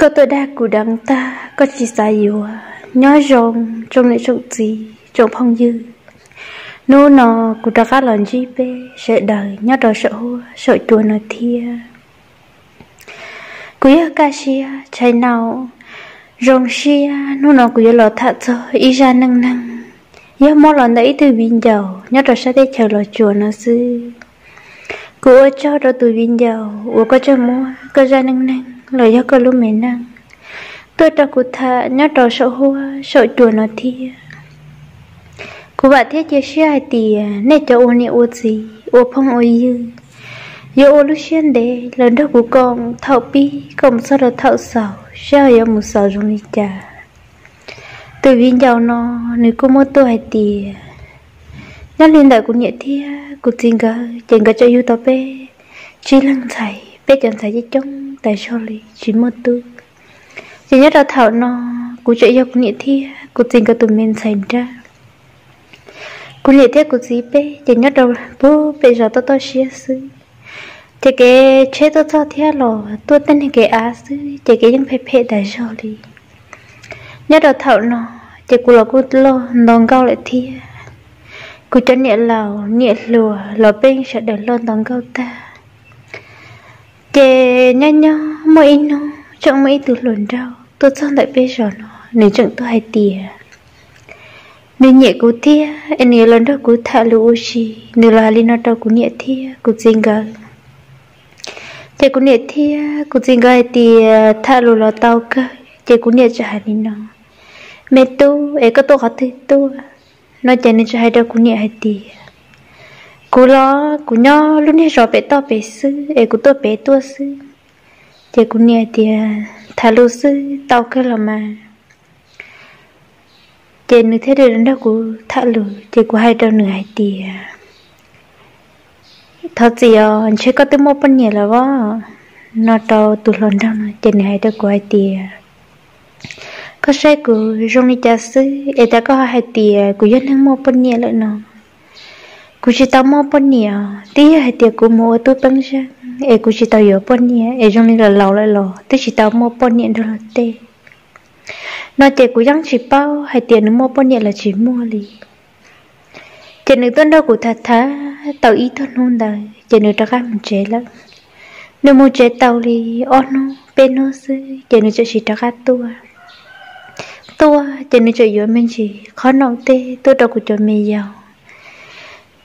Koj tuaj dag kuv deev tag koj tsis xav yuav. Nyob zoo tsoom niam tsoom txiv tsoom phooj ywg, hnub no kuv rov qab los ntsib peb sawv daws nyob rau saum huab saum cua no thiab. Kuv yog Kaj Siab Tshai Nau. Zoo siab hnub no kuv yuav los tham txog ib zaj neej neeg, yog muab los ntawm ib tug viv ncaus nyob rau sab teb chaws Los Tsuas no xwb. Kuv ua tsaug rau tus viv ncaus uas koj tseem muab koj zaj neej neeg los yog koj lub me neej tuaj rau kuv tham nyob rau saum huab saum cua no thiab. Kuv vam thiab cia siab hais tias nej cov ua niam ua txiv ua phooj ua ywg yuav ua lub siab ntev los nrog kuv koom thaum pib koom txog rau thaum xaus saib ho yuav mus xaus zoo li cas. Tus viv ncaus no nws kuj muab tuaj hais tias nyob li ntawm kuv niam thiab kuv txiv nkawd ces nkawd tseem yug tau peb tsib leeg ntxhais, peb cov ntxhais coob coob tas zog li tsis muaj tub. Ces nyob rau thaum no kuv tseem yog kuv niam thiab kuv txiv nkawd tus me ntxhais nrab. Kuv niam thiab kuv txiv peb ces nyob rau pem zos toj toj siab xwb, ces kev tsheb tuaj txog thiab los tuaj tej niag kev av xwb ces kev yeej phem phem tas zog li. Nyob rau thaum no ces kuv los kuj loj nto nkauj lawm thiab. Kuv cov niam laus niam hluas los peb sawv daws loj nto nkauj tag. Ces nyob nyob muaj ib hnub tseem muaj ib tug hluas nraug tuaj txog ntawm peb zos no, nws tseem tuaj hais tias nws nyiam kuv thiab es nws yuav los nrog kuv tham lus ua si. Nws los hais li no rau kuv niam thiab kuv txiv nkawd. Ces kuv niam thiab kuv txiv nkawd hais tias tham lus los tau kawg, ces kuv niam txawm hais li no, me tub, es koj tuaj qhov twg tuaj? No ces nws txawm hais rau kuv niam hais tias kuv los kuv nyob lub niag zos pem toj pem xwb es kuv tuaj pem tuaj xwb. Ces kuv niam hais tias tham lus xwb tau kawg los mas. Ces nws thiaj li nrog kuv tham lus ces kuv hais rau nws hais tias thov txim os, ntshe koj twb muaj poj niam lawm os. No rau tus hluas nraug no ces nws hais rau kuv hais tias koj saib kuv zoo li cas xwb es tas koj hais tias kuv yog neeg muaj poj niam lawm no. Kuv tsis tau muaj poj niam, twb yog hais tias kuv mus ua tub peeb zeej es kuv tsis tau yuav poj niam es zoo li los laus lawm los twb tsis tau muaj poj niam nrog luag tej. No ces kuv yeej tsis paub hais tias nws muaj poj niam los tsis muaj li. Ces nws tuaj nrog kuv tham tham tau ib tog hnub ntawd ces nws rov qab mus tsev lawm. Nws mus tsev tau li ob hnub peb hnub xwb ces nws txawm sim rov qab tuaj. Tuaj ces nws txawm yuav me ntsis qhob noom tej tuaj rau kuv cov me yaus.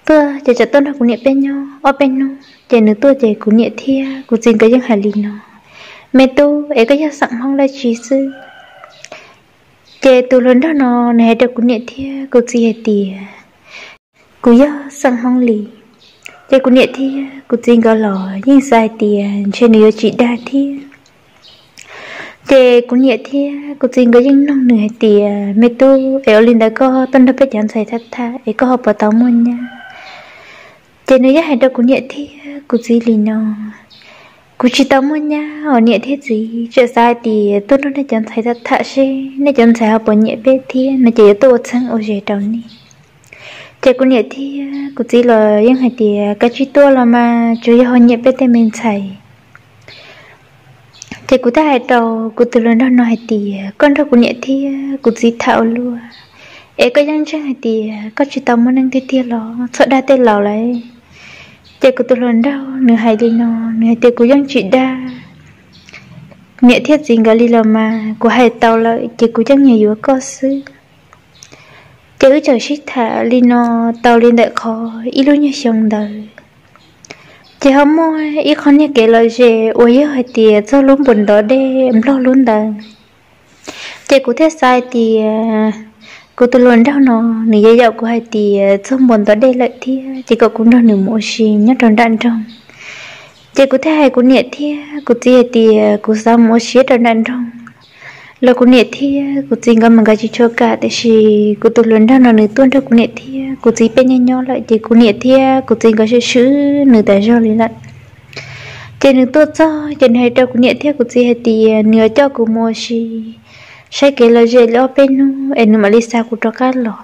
Tuaj ces txawm tuaj nrog kuv niam peb nyob ob peb hnub ces nws tuaj ces kuv niam thiab kuv txiv nkawd yeej hais li no, me tub, es koj yog xeem Hmoob dab tsi xwb? Ces tus hluas nraug no nws hais rau kuv niam thiab kuv txiv hais tias kuv yog xeem Hmoob Lis. Ces kuv niam thiab kuv txiv nkawd los yeej xav hais tias ntshe nws yuav tsis dag thiab. Ces kuv niam thiab kuv txiv nkawd yeej nug nws hais tias me tub, es ua li ntawd koj tuaj nrog peb cov ntxhais tham tham es koj ho puas tau muaj nyab? Ces nws yeej hais rau kuv niam thiab kuv txiv li no, kuv tsis tau muaj nyab os niam thiab txiv, tseem xav hais tias tuaj nrog nej cov ntxhais tham tham seb nej cov ntxhais ho puas nyiam peb thiab no ces yuav tuaj ua txheeb ua ze rau nej. Ces kuv niam thiab kuv txiv los yeej hais tias kav tsij tuaj los mas, tsuas yog ho nyiam peb tej me ntxhais. Ces kuv thiaj hais rau kuv tus hluas nraug no hais tias koj nrog kuv niam thiab kuv txiv tham ua luaj es koj yeej ntseeg hais tias koj tsis tau muaj neej tiag tiag los txhob dag tej laus lawm. Ces kuv tus hluas nraug nws hais li no, nws hais tias kuv yeej tsis dag niam thiab txiv nkawd li los mas, kuv hais tau lawm ces kuv yeej yuav yuav koj xwb. Ces wb txawm sib tham li no tau li ntawm qhov ib lub nyuag xyoo ntawd. Ces ho muaj ib qho niag kev lom zem uas yog hais tias txog lub npuas ntov dej Nplog lub ntawd. Ces kuv thiaj xav hais tias kuv tus hluas nraug no nws yuav yaum kuv hais tias txog npuas ntov dej lawm thiab ces kom kuv nrog nws mus ua si nyob rau nram nroog. Ces kuv thiaj hais kuv niam thiab kuv txiv hais tias kuv xav mus ua si rau nram nroog los kuv niam thiab kuv txiv nkawd mas nkawd tsis tshua kam, tiam sis kuv tus hluas nraug no nws tuaj nrog kuv niam thiab kuv txiv peb nyob nyob lawm ces kuv niam thiab kuv txiv nkawd swm swm nws tas zog li lawm. Ces nws tuaj txog ces nws hais rau kuv niam thiab kuv txiv hais tias nws yuav coj kuv mus ua si saib kev lom zem li ob peb hnub es nws mam li xa kuv rov qab los.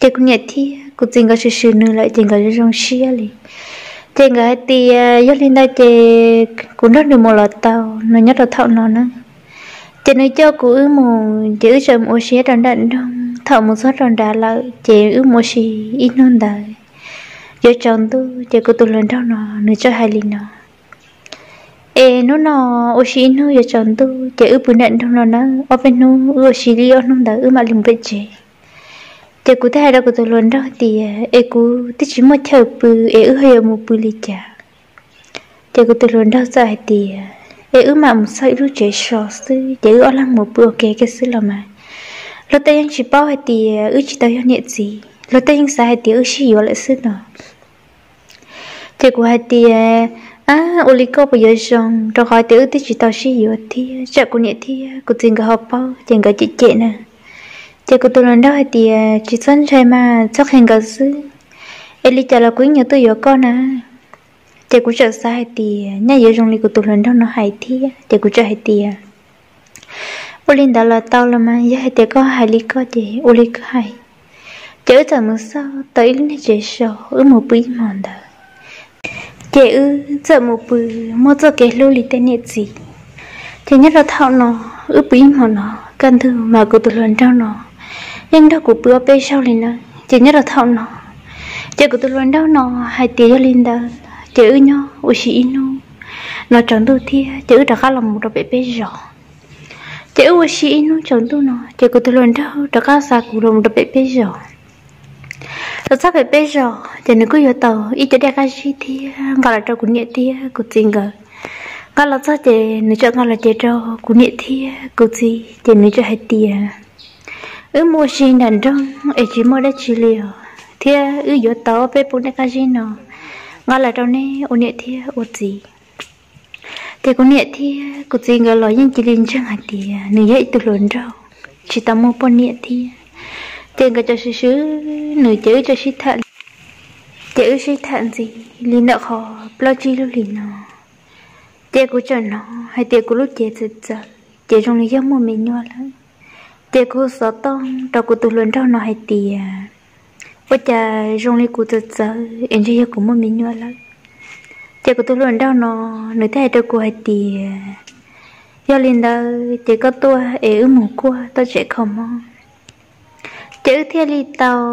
Ces kuv niam thiab kuv txiv nkawd swm swm nws lawm ces nkawd zoo zoo siab li. Ces nkawd hais tias yog li ntawd ces kuv nrog nws mus los tau no nyob rau thaum no na. Ces nws coj kuv wb mus, ces wb txawm mus ua si rau nram nroog. Thaum mus txog rau nrad lawm ces wb mus ua si ib hnub ntawd, yuav tsaus ntuj ces kuv tus hluas nraug no nws txawm hais li no: Es hnub no ua si ib hnub yuav tsaus ntuj ces wb pw nram nroog no na, ob peb hnub wb ua si li ob hnub ntawd wb mam li mus pem tsev. Ces kuv thiaj hais rau kuv tus hluas nraug tias es kuv twb tsis muaj chaw pw, es wb ho yuav mus pw li cas? Ces kuv tus hluas nraug txawm hais tias es wb mam mus txog ib lub tsev so xwb ces wb ob leeg mus pw ua ke kiag xwb los mas luag tej yeej tsis paub hais tias wb tsis tau yog niam txiv, luag tej yeej xav hais tias wb sib yuav lawm xwb no. Ces kuv hais tias ab, ua li koj puas yuav zoo, rau qhov tias wb twb tsis tau sib yuav thiab, tsam kuv niam thiab kuv txiv nkawd ho paub ces nkawd cem cem na. Ces kuv tus hluas nraug hais tias tsis txhob ntshai mas, txhob qhia nkawd xwb, es li cas los kuv yeej yuav tuaj yuav koj na. Ces kuv txawm xav hais tias nyaj yuav zoo li kuv tus hluas nraug no hais thiab ces kuv txawm hais tias ua li ntawd los tau los mas, yog hais tias koj hais li koj ces ua li koj hais. Ces wb txawm mus xauj tau ib lub niag tsev so, wb mus pw ib hmos ntawd. Ces wb txawm mus pw muaj txoj kev hlub li tej niam txiv. Ces nyob rau thaum no wb pw ib hmos no kaj ntug mas kuv tus hluas nraug no yeej nrog kuv pw ob peb zaug li na. Ces nyob rau thaum no ces kuv tus hluas nraug no hais tias yog li ntawd ces wb nyob ua si ib hnub no tsaus ntuj thiab ces wb rov qab los mus rau pem peb zos. Ces wb ua si ib hnub tsaus ntuj no ces kuv tus hluas nraug rov qab xa kuv los mus rau pem peb zos. Los txog pem peb zos ces nws kuj yuav tau ib co dej qab zib thiab nqa los rau kuv niam thiab kuv txiv nkawd. Nqa los txog ces nws txawm nqa los cev rau kuv niam thiab kuv txiv ces nws txawm hais tias wb mus ua si nram nroog es tsis muaj dab tsi li os, thiab wb yuav tau ob peb pob dej qab zib no nqa los rau neb ua niam thiab ua txiv. Ces kuv niam thiab kuv txiv nkawd los yeej cia li ntseeg hais tias nws yog ib tug hluas nraug tsis tau muaj poj niam thiab. Ces nkawd txawm swm swm nws ces wb txawm sib tham, ces wb sib tham ntxiv li ntawm qhov plaub tsib lub hlis no. Ces kuv txawm hnov hais tias kuv lub cev txawv txawv ces zoo li yog muaj me nyuam lawm. Ces kuv xov tooj rau kuv tus hluas nraug no hais tias ua cas zoo li kuv txawv txawv es ntshe yog kuv muaj me nyuam lawm. Ces kuv tus hluas nraug no nws thiaj hais rau kuv hais tias yog li ntawd ces koj tuaj es wb mus kuaj tau tsev kho mob. Ces wb thiaj li tau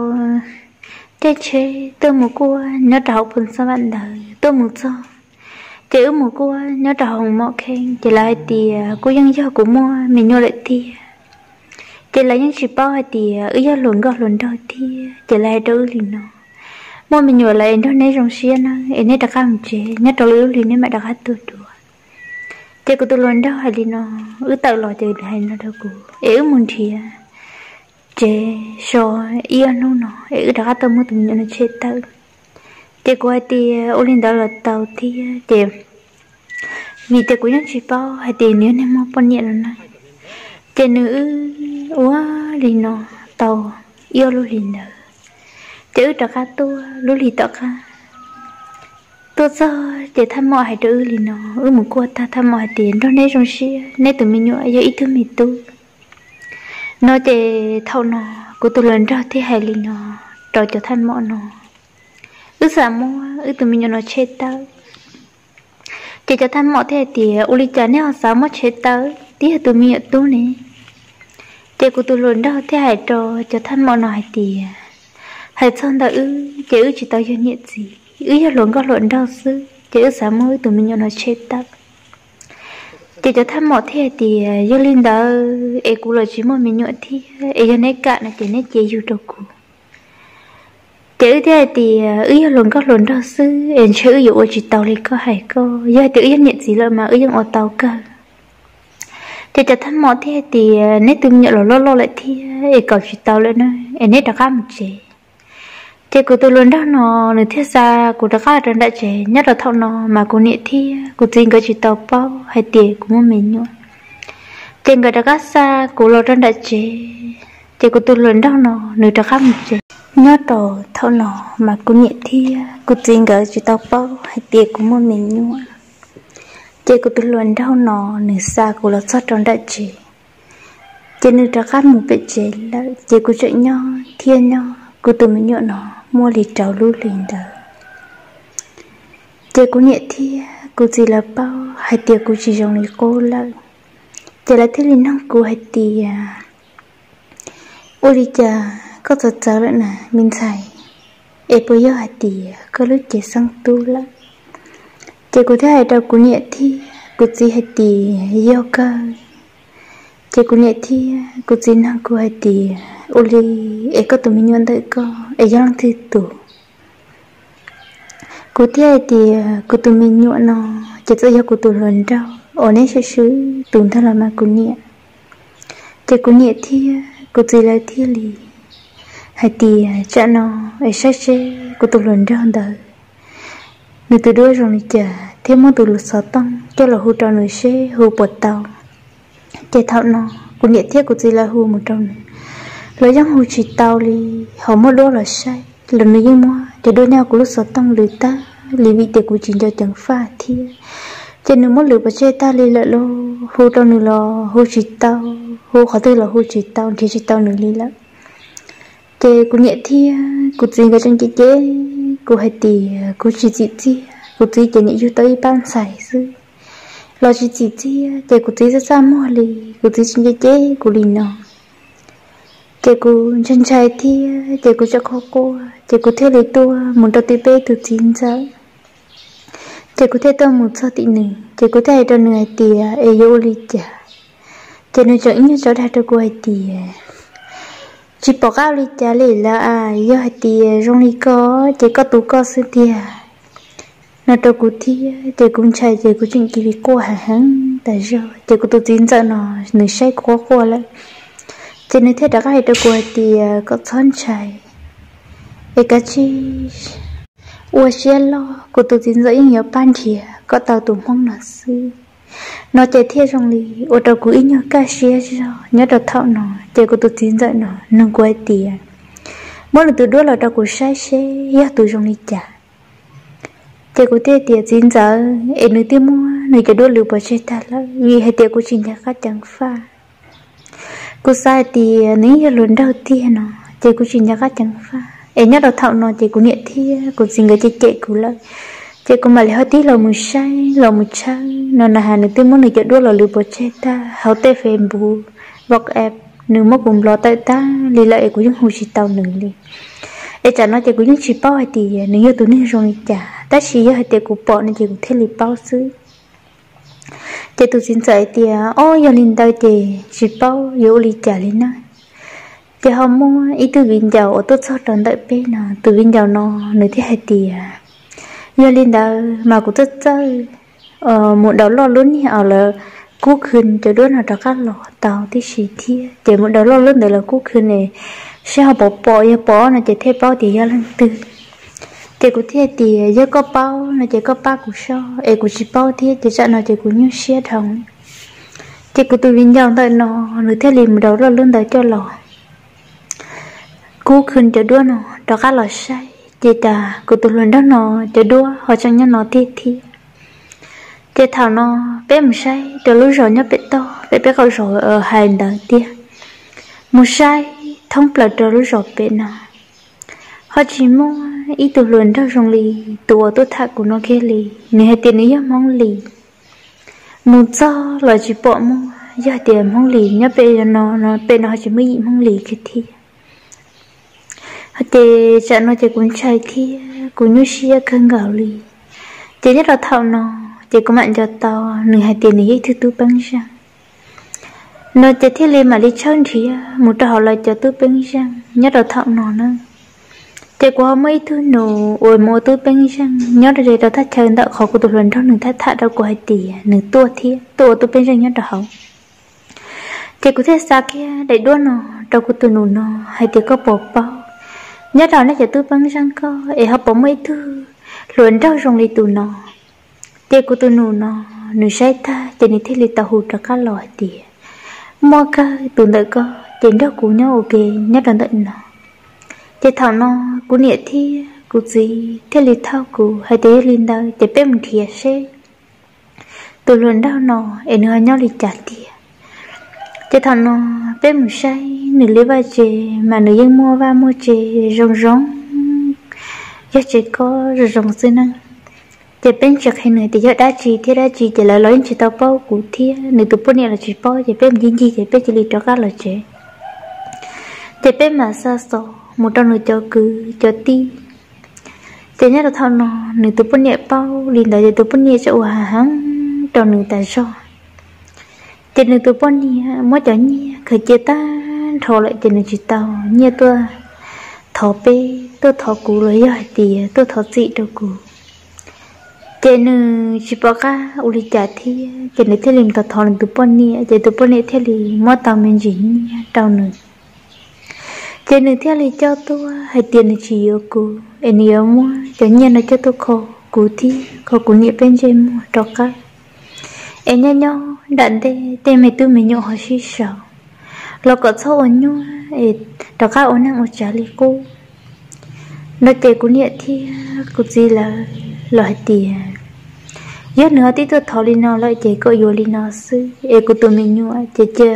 caij tsheb tuaj mus kuaj nyob rau hauv Phoos Xab Vam ntawd tuaj mus txog. Ces wb mus kuaj nyob rau hauv Mom Kheej ces lawv hais tias kuj yeej yog kuv muaj me nyuam lawm tiag. Ces lawv yeej tsis paub hais tias wb yog hluas nkauj hluas nraug thiab ces lawv hais rau wb li no: Muaj me nyuam lawm es nrog neb zoo siab na, es neb rov qab mus tsev, nyob rau lwm lub hli neb mam rov qab tuaj dua. Ces kuv tus hluas nraug hais li no, wb tawm los ces hais no rau kuv es wb mus nrhiav tsev so ib ob hnub no es wb rov qab tuaj muab tus me nyuam no tshem tawm. Ces kuv hais tias ua li ntawd los tau thiab ces vim tias kuv yeej tsis paub hais tias nws yog neeg muaj poj niam los na. Ces nws wb ua li no tau ib ob lub hlis ntawd, ces wb rov qab tuaj lub hlis tom qab. Tuaj txog ces Thaj Mom hais rau wb li no, wb mus kuaj tag Thaj Mom hais tias nrog neb zoo siab, neb tus me nyuam yog ib tug me tub no. Ces thaum no kuv tus hluas nraug thiaj hais li no rau cov Thaj Mom no, wb xav muab wb tus me nyuam no tshem tawm. Ces cov Thaj Mom thiaj hais tias ua li cas neb ho xav muab tshem tawm, twb yog tus me nyuam tub ne. Ces kuv tus hluas nraug thiaj hais rau cov Thaj Mom no hais tias hais txog ntawm wb ces wb tsis tau yog niam txiv, wb yog hluas nkauj hluas nraug xwb ces wb xav muab wb tus me nyuam no tshem tawm. Ces cov Thaj Mom thiaj hais tias yog li ntawd es kuv los tsis muaj me nyuam thiab, es yog neb kam no ces neb cia yug rau kuv. Ces wb thiaj hais tias wb yog hluas nkauj hluas nraug xwb es ntshe wb yuav ua tsis tau li koj hais koj, yog hais tias wb yog niam txiv lawm mas wb yeej ua tau kawg. Ces cov Thaj Mom thiaj hais tias neb tus me nyuam los loj loj lawm thiab es kaum tsis tau lawm na, es neb rov qab mus tsev. Ces kuv tus hluas nraug no nws thiaj xa kuv rov qab los rau nram tsev. Nyob rau thaum no mas kuv niam thiab kuv txiv nkawd tsis tau paub hais tias kuv muaj me nyuam. Ces nkawd rov qab xa kuv los rau nram tsev, ces kuv tus hluas nraug no nws rov qab mus tsev. Nyob rau thaum no mas kuv niam thiab kuv txiv nkawd tsis tau paub hais tias kuv muaj me nyuam. Ces kuv tus hluas nraug no nws xa kuv los txog rau nram tsev, ces nws rov qab mus pem tsev lawm, ces kuv tseem nyob thiab nyob kuv tus me nyuam no muaj li rau lub hlis ntawd. Ces kuv niam thiab kuv txiv lawv paub hais tias kuv tsis zoo li qub lawm. Ces lawv thiaj li nug kuv hais tias, ua li cas koj txawv txawv lawm na me ntxhais, es puas yog hais tias koj lub cev xeeb tub lawm? Ces kuv thiaj hais rau kuv niam thiab kuv txiv hais tias yog kawg. Ces kuv niam thiab kuv txiv nug kuv hais tias ua li es koj tus me nyuam ntawm koj es yog leej twg tus? Kuv thiaj hais tias kuv tus me nyuam no ces txawm yog kuv tus hluas nraug uas neb swm swm tus ntag los mas kuv niam. Ces kuv niam thiab kuv txiv lawv thiaj li hais tias tsam no es saib seb kuv tus hluas nraug ntawd nws tus duab zoo li cas thiab muab tus lus xov tooj coj los hu rau nws seb hu puas tau. Ces thaum no kuv niam thiab kuv txiv lawv hu mus rau nws, lawv yeej hu tsis tau li. Ho muab duab los saib los nws yeej muab cov duab nyob kuv lub xov tooj lwm tag li vim tias kuv tsis nco ceev faj thiab. Ces nws muab lwm pov tseg tag li lawm los hu rau nws los hu tsis tau, hu qhov twg los hu tsis tau, nrhiav tsis tau nws li lawm. Ces kuv niam thiab kuv txiv nkawd tseem cem cem kuv hais tias kuv tsis txim txiaj, kuv txiv ces niam yug tau ib pab ntxhais xwb los tsis txim txiaj. Ces kuv txiv txaj txaj muag li, kuv txiv tseem cem cem kuv li no. Ces kuv ntshai ntshai thiab ces kuv tseem quaj quaj, ces kuv thiaj li tuaj mus rau tim peb tus txiv ntxawm. Ces kuv thiaj tuaj mus txog tim nws, ces kuv thiaj hais rau nws hais tias es yuav ua li cas? Ces nws tseem ib nyuag tso dag rau kuv hais tias tsis pom qab ua li cas li lawm, yog hais tias zoo li ko ces koj tu koj xwb tiag, no rau kuv thiab. Ces kuv ntshai ces kuv tseem cia li quaj heev heev tas zog. Ces kuv tus txiv ntxawm no nws saib kuv quaj quaj lawm, ces nws thiaj rov qab hais rau kuv hais tias kom txhob ntshai es kav tsij ua siab loj, kuv tus txiv ntxawm yeej yuav pab nrhiav kom tau tus hmoob no xwb. No ces thiaj zoo li ua rau kuv ib nyuag kaj siab zog nyob rau thaum no. Ces kuv tus txiv ntxawm no nug kuv hais tias muab nws tus duab los rau kuv saib seb yog tus zoo li cas. Ces kuv thiaj tias txiv ntxawm, es nws twb muab nws cov duab lwm pov tseg tag lawm vim hais tias kuv tsis nco qab ceev faj. Kuv xav hais tias nws yeej yog hluas nraug tiag no, ces kuv tsis nco qab ceev faj es nyob rau thaum no ces kuv niam thiab kuv txiv nkawd cem cem kuv lawm. Ces kuv mam li ho tig los mus saib los mus tshawb no na has nws twb muab nws cov duab los lwm pov tseg tag hauv tej Facebook, WhatsApp, nws muab kuv nplo tawm tag li lawm es kuv yeej hu tsis tau nws li. Es tsam no ces kuv yeej tsis paub hais tias nws yog tus neeg zoo li cas, tab sis yog hais tias kuv pom no ces kuv thiaj li paub xwb. Ces tus txiv ntxawm hais tias ob, yog li ntawd ces tsis paub yuav ua li cas li na. Ces ho muaj ib tug viv ncaus uas tuaj txog rau ntawm peb no, tus viv ncaus no nws thiaj hais tias yog li ntawd mas kuv txawj txawj mus download lub niag uas lawv kub khw cov duab no rov qab los tau tib si thiab, ces mus download lub ntawd los kub khw ne, saib ho pom pom, yog pom no ces thiaj paub tias yog leej twg. Ces kuv thiaj tias yog koj paub no ces koj pab kuv soj es kuv tsis paub thiab ces tsam no ces kuv nyuaj siab dhau. Ces kuv tus viv ncaus ntawm no nws thiaj li mus download lub ntawd coj los kub khw cov duab no rov qab los saib ces cas kuv tus hluas nraug no cov duab ho tseem nyob no tiag thiab. Ces thaum no peb mus saib rau lub zos nyob pem toj pem peb qaum zos hais ntawd tiag, mus saib thoob plaws rau lub zos pem no ho tsis muaj ib tug hluas nraug zoo li tus uas tuaj tham kuv no kiag li. Nws hais tias nws yog Hmoob Lis, mus txog los tsis pom muaj, yog tias Hmoob Lis nyob pem no, pem no ho tsis muaj yim Hmoob Lis kiag thiab. Ces tsam no ces kuv ntshai thiab kuv nyuaj siab kawg nkaus li. Ces nyob rau thaum no ces kuv mam nco tau nws hais tias nws yog ib tug tub peeb zeej. No ces thiaj li mam li tshawb nrhiav mus rau hauv lawv cov tub peeb zeej nyob rau thaum no na. Ces kuv ho muaj ib tug nus uas mus ua tub peeb zeej nyob rau ze rau thaj chaw ntawm qhov kuv tus hluas nraug nws tham tham rau kuv hais tias nws tuaj thiab tuaj ua tub peeb zeej nyob rau hauv. Ces kuv thiaj xa kiag daim duab no rau kuv tus nus no hais tias koj puas paub nyob rau nej cov tub peeb zeej koj es ho puas muaj ib tug hluas nraug zoo li tus no. Ces kuv tus nus no nws saib tag ces nws thiaj li tau hu rov qab los hais tias muaj kawg, tus ntawm koj ces nrog kuv nyob ua ke nyob rau ntawm no. Ces thaum no kuv niam thiab kuv txiv thiaj li thauj kuv hais tias yog li ntawd ces peb mus nrhiav seb tus hluas nraug no es nws ho nyob li cas tiag. Ces thaum no peb mus saib nws li vaj tse mas nws yeej muaj vaj muaj tse zoo zoo, yog tsev kob zoo zoo xwb na. Ces peb ntsis qhia nws tias yog dab tsi thiab dab tsi, ces lawv los yeej tsis tau paub kuv thiab nws tus poj niam los tsis paub, ces peb ncig ncig ces peb cia li rov qab los tsev. Ces peb mam xa xov mus rau nws cov kwv cov tij. Ces nyob rau thaum no nws tus poj niam paub li ntawd, ces tus poj niam tseem ua hav heev rau nws tas zog. Ces nws tus poj niam muab cov nyiaj khaws cia tag nrho lawm, ces nws tsis tau nyiaj tuaj thov peb, tuaj thov kuv los yog hais tias tuaj thov txim rau kuv. Ces nws tsis pom qab ua li cas thiab, ces nws thiaj li mus thov nws tus poj niam, ces tus poj niam thiaj li muab tau me ntsis nyiaj rau nws. Ces nws thiaj li coj tuaj hais tias nws tsis yuav kuv, es nws yuav muab cov nyiaj no coj tuaj kho kuv thiab kho kuv niam peb ntsej muag rov qab, es nyob nyob nram ntej tej me tub me nyuam ho sib sau, los kom txhob ua nyuaj es rov qab ua neej ua tsav li qub no. Ces kuv niam thiab kuv txiv lawv los hais tias yog nws ho tib tuaj thov li no lawm ces kom yuav li no xwb, es kuv tus me nyuam ces cia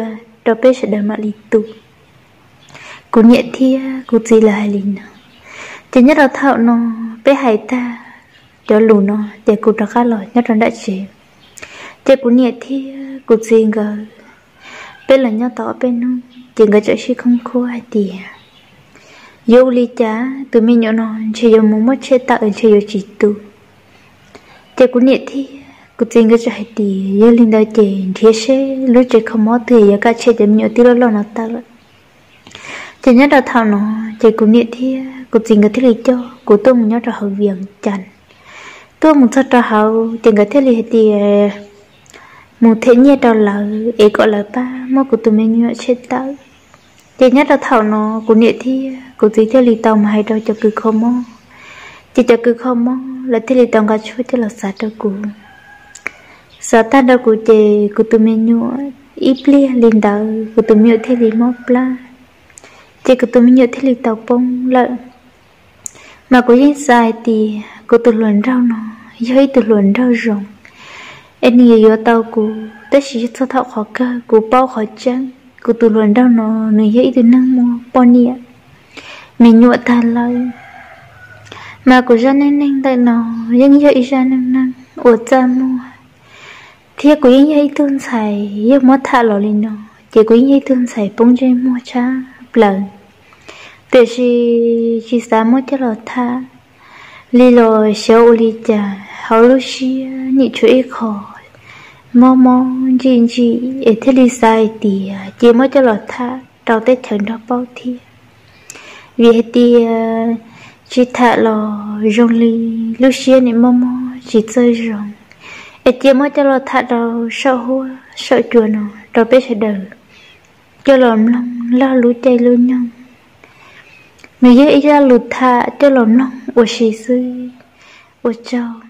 rau peb sawv daws mam li tu. Kuv niam thiab kuv txiv lawv hais li no. Ces nyob rau thaum no peb hais tag cov lus no, ces kuv rov qab los nyob rau nram tsev. Ces kuv niam thiab kuv txiv nkawd, peb los nyob tau ob peb hnub, ces nkawd txawm sib khoob khuab hais tias yuav ua li cas, tus me nyuam no ntshe yuav mus muab tshem tawm, ntshe yuav tsis tu. Ces kuv niam thiab kuv txiv nkawd txawm hais tias yog li ntawd ces nrhiav seb lub tsev kho mob twg yuav kam tshem cov me nyuam tib loj loj no tawm lawm. Ces nyob rau thaum no, ces kuv niam thiab kuv txiv nkawd thiaj li coj kuv tuaj mus nyob rau hauv Vias Cas. Tuaj mus txog rau hauv, ces nkawd thiaj li hais tias mus them nyiaj rau lawv es kom lawv pab muab kuv tus me nyuam tshem tawm. Ces nyob rau thaum no, kuv niam thiab kuv txiv thiaj li tau mus hais rau cov kws kho mob. Ces cov kws kho mob lawv thiaj li tau nqa tshuaj coj los xav rau kuv. Xav tag rau kuv, ces kuv tus me nyuam ib pliag li ntawd, kuv tus me nyuam thiaj li mob plab. Ces kuv tus me nyuam thiaj li tau poob lawm. Mas kuv yeej xav hais tias kuv tus hluas nraug no yog ib tug hluas nraug zoo, es nws yuav yuav tau kuv, tab sis txog thaum qhov kawg kuv paub qhov tseeb, kuv tus hluas nraug no nws yog ib tug neeg muaj poj niam, me nyuam tag lawm. Mas kuv zaj neej neeg ntawm no yeej yog ib zaj neej neeg uas txaj muag, thiab kuv yeej yog ib tug ntxhais yog muab tham los li no, ces kuv yeej yog ib tug ntxhais poob ntsej muag tshaj plaws. Tiam sis tsis xav muab coj los tham li los xyov ua li cas hauv lub siab nim tshuav ib qho mob mob ntsim ntsim es thiaj li xav hais tias cia muab coj los tham rau teb chaws nrog paub thiab. Vim hais tias tsis tham los zoo li lub siab nim mob mob tsis txawj zoo, es cia muab coj los tham rau saum huab saum cua no rau peb sawv daws coj los mloog lub caij lub nyoog. Nws yog ib zaj lus tham coj los mloog ua si xwb. Ua tsaug.